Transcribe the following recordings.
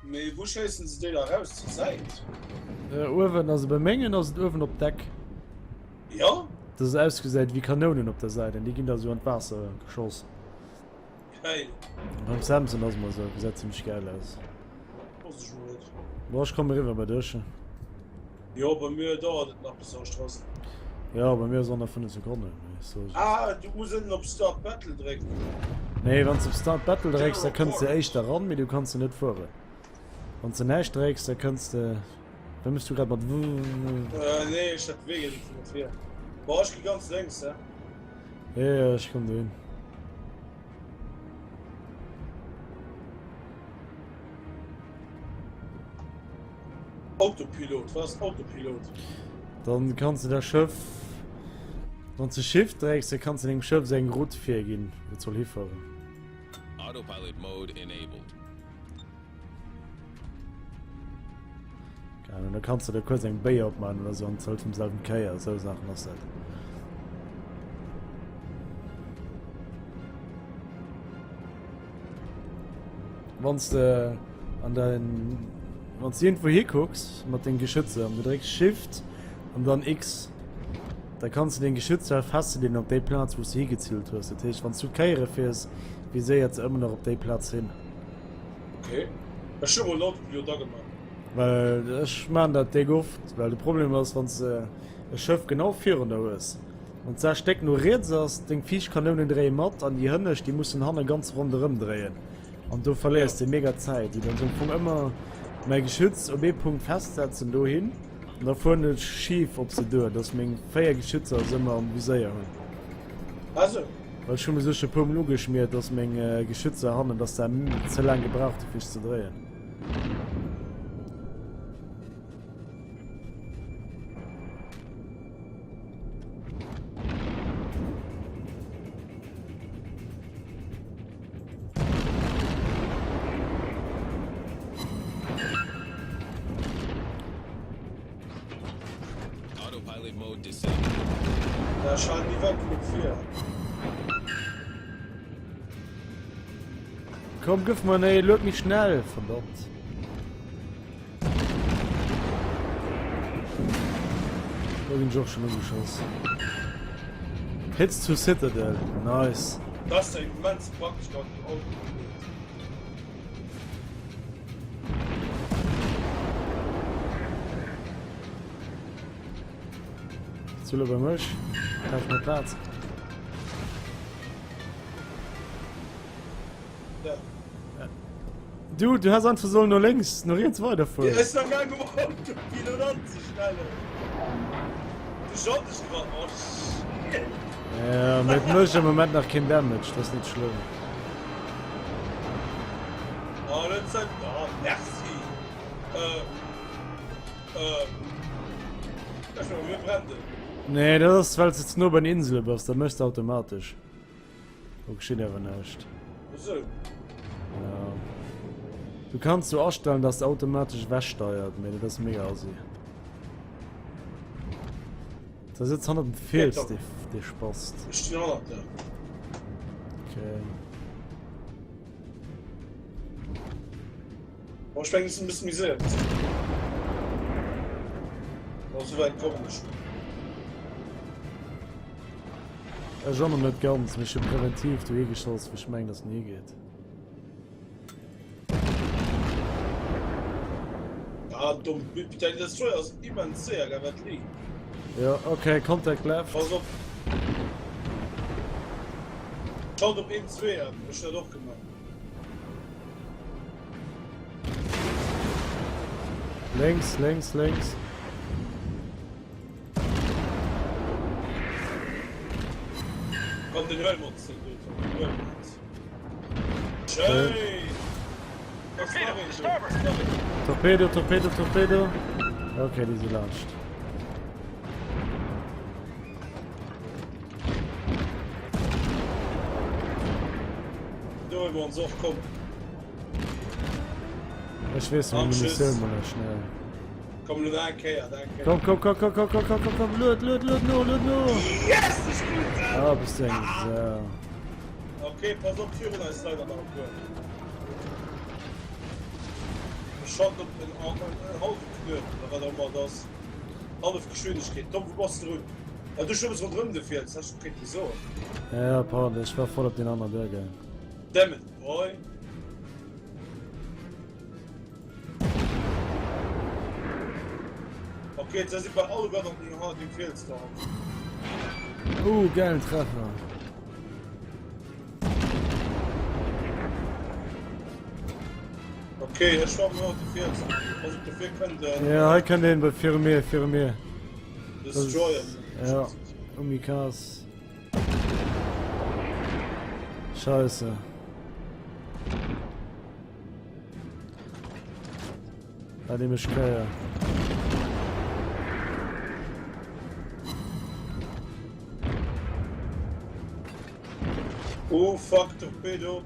Mee wou schéissen se déi da raus? Zur Säit? Uewen, also bei mengen ass et uewen op Deck. Jo? Dass et ausgesäit wéi Kanounen op der Säit an déi ginn da sou an d'Waasser geschoss. Geil. Beim Samson ass emol sou, gesäit zimmlech geil aus. Wosst ech mol net. Bon, ech komme eriwwer bei dech. Jo, bei mir dauert et nach bis an Strass. Jo, bei mir ass an der 5 Sekonnen. Ah, du muss ënnen op Start Battle drécken. Nee, wann s op Start Battle drécks, da kënns de éischter ran, mee du kanns se net fueren. Wann s de näischt drécks, da kënns de. Wat mëss du grad mat w? Äh, nee, ech hat W gedréckt vun der Vir. Boah, ech gi ganz lénks, hä? Ja, ja, ech komm dohin. Autopilot, wat ass Autopilot? Dann kanns de der Schëff, wann s de Shift drécks, da kanns de dengem Schëff seng Route virginn, wou et soll hifueren. Autopilot mode enabled. Keine Ahnung, da kanns de der kuerz eng Béier opmaachen oder sou an zëllt vum selwen Kéier, esou Saachen ass dat. Wann s de an dein, wann s de iergendwou hikucks mat deng Geschützer an du drécks Shift an dann X, da kanns de deng Geschützer festleeën op déi Plaz wou s de higeziilt hues. Dat heescht wann s du Kéiere fiers, viséiert se ëmmer nach op déi Plaz hin. Ok, ech hu mol Autopilot agemaach. Well ech maan dat déck oft, well de Problem ass wann s de e Schëff genau virun der hues an d'Sa Stéck no riets ass, deng viischt Kanounen dréie mat an déi hënnescht déi mussen hanne ganz ronderëm dréien an do verléiers de mega Zäit. Déi dann sou am Fong ëmmer mäi Geschütz op ee Punkt festsetzen dohin an da fueren ech schif op se duer, dass meng 4 Geschützer se ëmmer am Viséier hunn. Well ech hu mech sech e puer mol ugeschmiert, dass meng Geschützer hannen, dass se ze laang gebraucht hu fir sech ze dréien. Autopilot mode disabled. Da schalt déi wäit genuch vir. Komm gëff mer nee, lued méi schnell, verdammt. Do ginn ech och schon ugeschoss. Hits to Citadel, nice. Dat ass ja immens praktesch mat dem Autopilot. Zule bei mech, tausch mir Plaz. Ja. Du, du has einfach sollen no lénks, no riets weiderfueren. Ja, ech sinn am gaang um Autopilot anzestellen. Du schalt ech grad. Oh shit. Ja, mee et mécht am Moment nach keen Damage, dat ass net schlëmm. Oh, dat ass oh, merci. Äh, äh, ech meng, mir brennen. Nee, dat ass well s de ze no bei den Insele bass, dat méchs de automatesch. Do geschitt awer näischt. Esou. Ja. Du kanns so astellen, dass de automatesch ewechsteiert, mee dat ass mega assi. Da sitzt hannert dem Fiels, Ja, dee, dee Spast. Ech stinn hannert der. Okay. Oh, ech mengen, es bëssen méi séier. Oh, sou wäit kommen ech. Ech och nach net ganz, mee ech hu präventiv dohi geschoss, wou ech mengen, dass en higeet. Ah, domm Bip. Däin Destroyer ass immens séier, gell, wat lee. Jo, okay, Contact left. Pass op. Schalt op 1, 2 an. Ech hunn dat och gemaach. Lénks, lénks, lénks. Komm, den huele mer ons, den do, den huele mer ons. Schéin! Torpedo, Torpedo, Torpedo. Okay, déi si laanscht. Do huele mer ons och, komm. Ech weess meng Munitioun mol nach schnell. Komm lo nach eng Kéier, nach eng Kéier. Komm, komm, komm, komm, komm, komm, komm, komm, lued, lued, lued no, lued no. Yes, ech krut se! Ah, bist du eng Sau. Okay, pass op, virun eis leider nach e puer. Ech schalten op en hallwe Knuet oder wat och ëmmer et ass. Hallef Geschwindegkeet. Tom, wou bass de drun? Ah, du schwëmms ronderëm de Fiels, häss du kéinte soen. Ja, pardon, ech war voll op den aneren Berg. Damn it, boy. Okay, da si bei alleguer an dem hannert dem Fiels da. Uh, geilen Treffer. Okay, ech schwammen hannert dem Fiels. Pass op, dofir kënnt en. Ja, hei kënnt een bei viru mir, viru mir. Destroyer. Ja, Umikaz. Scheiße. Ah, déi mech kréien. Oh fuck, Torpedo.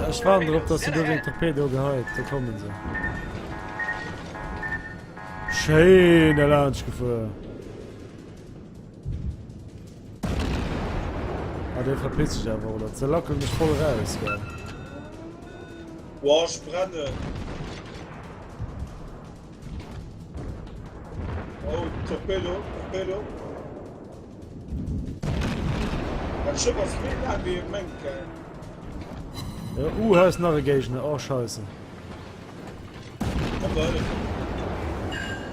Ech waarden drop, dass se do den Torpedo geheit. Do kommen se. Schéin erlaanscht gefuer. Ah, dee verpisst sech awer, oder? Ze lackelt mech voll raus, gell? Boah, ech brennen. Oh, Torpedo, Torpedo. Dat Schëff ass méi laang wéi e mengt, gell? Ja, uh, hei ass nach e Géigner. Oh, scheisse. Komm da hëllefen.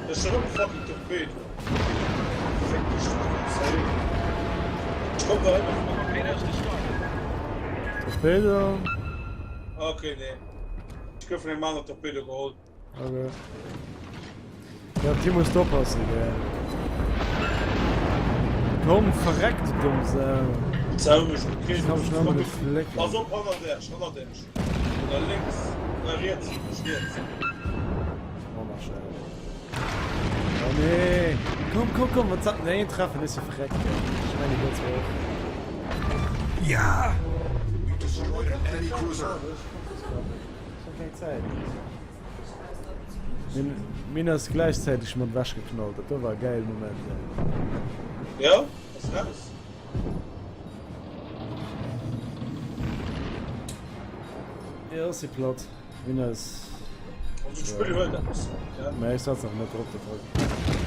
Dat ass erëm e fucking Torpedo. Fick dech du Zéi. Ech komm der hëllefen. Torpedo. Okay, nee. Ech gouf vun engem aneren Torpedo geholl. Okay. Ja, op déi muss du oppassen, gell. Komm, verreck, du dumm Sau. Sau mech gekritt. Ech kann mech nëmmen flécken. Pass op, hannert dech, hannert dech. Oder lénks, oder riets, mech riets. Wonnerschön. Oh nee. Komm, komm, komm, wat sagt nee, treffen ist verreckt. Ich meine, die ganz hoch. Ja! You destroyed an enemy cruiser. Keng Zäit. Min ass gläichzäiteg mat wech geknallt. Dat do war e gäile Moment. Ja, ass raus. Jo, ech si platt. Windows. Also d'Spill huet eppes, ja. Mä ech setz nach net drop, dat hei.